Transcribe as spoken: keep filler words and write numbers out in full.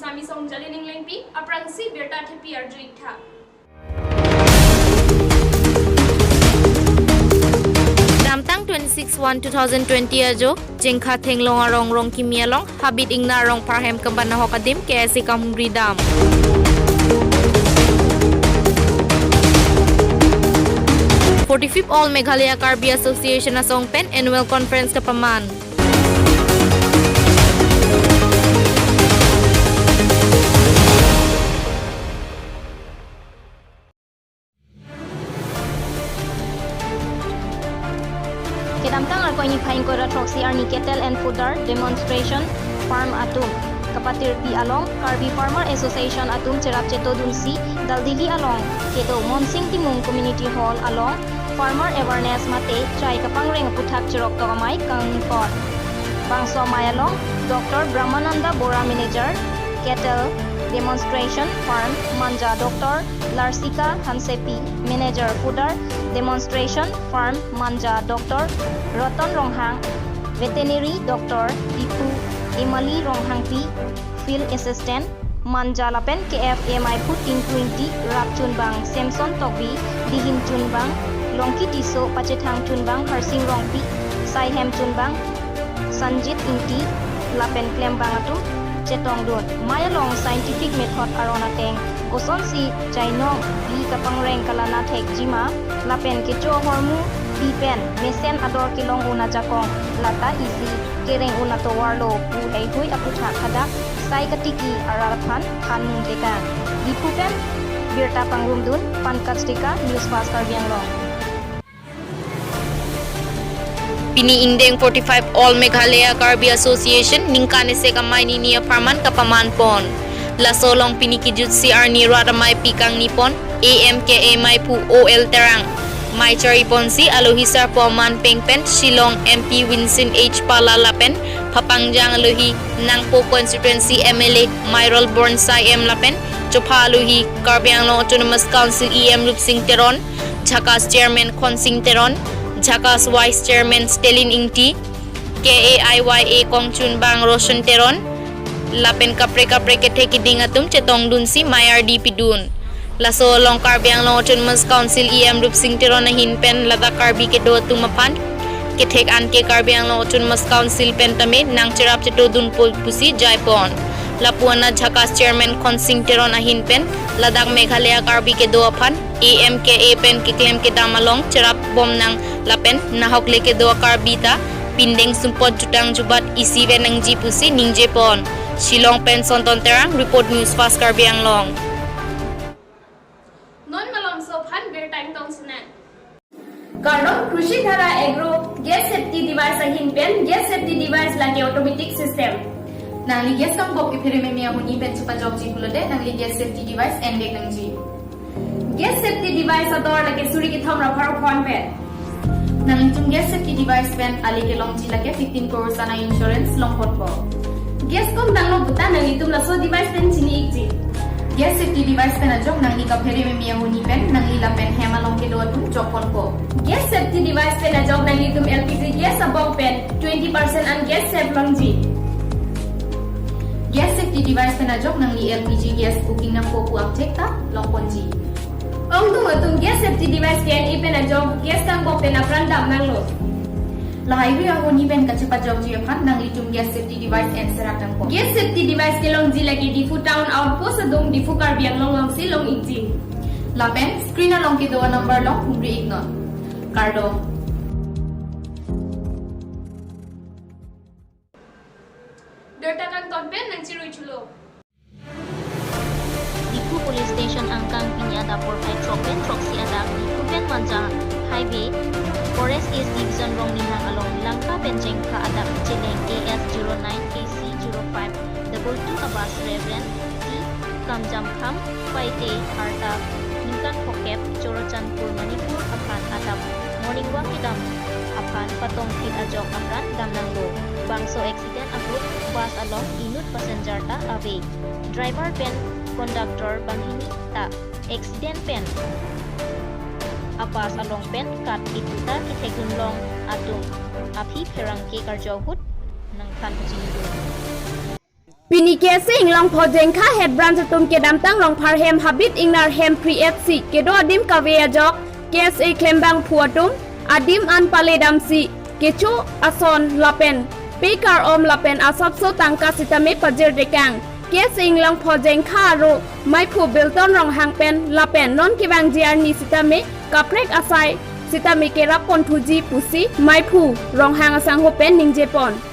Sami Songjali Ninglengpi, aphrangsi birta thepi arju-ik tha. Damtang twenty-six one two thousand twenty ajo, Jengkha Thenglong arong Rongkimi along, Habit Ingnar Rongphar hem kemban ahok adim, K S A kamri dam. Forty-fifth All Meghalaya Karbi Association asong pen Annual Conference kapaman. Kedamtang Arkoi niphai ingkoi ra throksi arni cattle and fodder demonstration farm atum kapatirpi along Karbi Farmer Association atum cherap chetodunsi Daldili along kedo Monsing Timung Community Hall along farmer awareness mate chai kapangreng aphuthak cheroktok amei kangpon. Bangso amei along Doctor Brahmananda Bora, Manager, Cattle Demonstration Farm, Manja, Doctor Larsika Hansepi, Manager, Fodder Demonstration Farm, Manja, Doctor Roton Ronghang, Veterinary Doctor Dipu, Emily Ronghangpi, Field Assistant, Manja, lapen K F A meiphu Tinku Ingti, rapchunbang Samson Tokbi, dihin chunbang Longki Tisso, pachethang chunbang Harsing Rongpi, saihem chunbang Sanjit Ingti, lapen klembang atum chetongdun. Amei along scientific method aron ateng kosonsi chainong bi kapangreng kalana thekjima, lapen kecho ahormu bi pen mesen ador kelong un ajakong lata isi kereng un atovarlo pu heihui aphuthak hadak sai katiki arat aphan than mung tekang. Diphu pen birta pangrumdun Pankaj Deka, News Fast Karbi Anglong. Pini ingdeng forty-five All Meghalaya Karbi Association ningkan isi amei nini apharman kapaman pon. Laso along pini kejutsi arni rat ameipi kangni pon A M K A meiphu O L Terang. Mei chari ponsi alohi sarpo aman peng pen Shillong M P Vincent H Pala lapen Phapangjang alohi Nangpo constituency M L A Mairol Bonsai M lapen chopha alohi Karbi Anglong Autonomous Council E M Rupsing Teron, Jhakas Chairman Khonsing Teron, Jhakas Vice Chairman Stalin Ingti, K A I Y A kongchunbang Roshan Teron, lapen kaprek kaprek kethek kiding atum chetongdunsi mei ardi pidun. Laso along Karbi Anglong Autonomous Council E M Rupsing Teron ahin pen ladak Karbi kedo atum aphan kethek an ke Karbi Anglong Autonomous Council pen tame nangcherap chetodunpo pusi jaipon. Lapu-an Jhakas Chairman Khonsing Teron ahin pen ladak Meghalaya Karbi kedo aphan A M K A pen keklem kedam along cherapbom nang lapen nahok le kedo Karbi ta pindeng sumpot jutang jubat isi ven nangji pusi ningjepon. Shillong pen Sonton Terang report, News Fast Karbi Anglong. Non malomso aphan birta ingtong sinang. Kardom, Krushi Dhara Agro Gas Safety Device ahin pen gas safety device lake automatic system. Nangli gas kangbok kephere meme ahuni pen chepajokji pulote nangli gas safety device endek nangji. Gas safety device ador lake suri kethom ra pharo phon pen. Nanglitum gas safety device pen ale kelongji lake fifteen crores ana insurance longponpo. Gas kom tanglo puta nanglitum laso device pen chini-ikji. Gas safety device pen ajok nangli kaphere meme ahuni pen nangli lapen hem along kedo atum jokponpo. Gas safety device pen ajok nanglitum L P G gas abong pen twenty percent an gas save longji. Gas safety device pen ajok nangli L P G gas booking nangpo pu angthek ta longponji. Ongdung atum gas safety device ke-en-e pen ajok gas kangbok pen apran dam nanglo. Lahai hui ahuni pen kachepajokji aphan nanglitum gas safety device enserak nangpo. Gas safety device kelongji lake Diphu Town Outpost adung Diphu Karbi Anglong alongsi long-ikji. Lapen screen along kedo number along humri-iknon. Kardom. Birta kangton pen nangchirui chulo. Diphu Police Station angkang pini adap porphai throk pen throksi adap Diphu pen Manja Highway, Forest East Division Rongnihang along Langka pen Jengkha adap cheleng A S zero nine A C zero five double two a bus Reverend T Kamjamkham Paite arta ningkan phokep Churachandpur, Manipur aphan adap morning walk kedam aphan patongphit ajok apran dam nanglo. Bangso accident ahut bus along inut passenger ta ave. Driver pen conductor banghini ta accident pen a bus along pen kat itu ta kethekdun long atum aphi pherangke karjo ahut nangthan pachinidun. Pini KSA Inglongpho Jengkha Head Branch atum kedamtang Rongpharhem Habit Ingnar Hempri F C kedo adim kave ajok KSA klembangphu atum adim an paledamsi kecho ason lapen pekar om lapen asapso tangka sitame pajir dekang. KSA Inglongpho Jengkha aro maiphu Bilton Ronghang pen lapen non kevangji arni sitame kaprek asai sitame kerap ponthuji pusi maiphu Ronghang asangho pen ningjepon.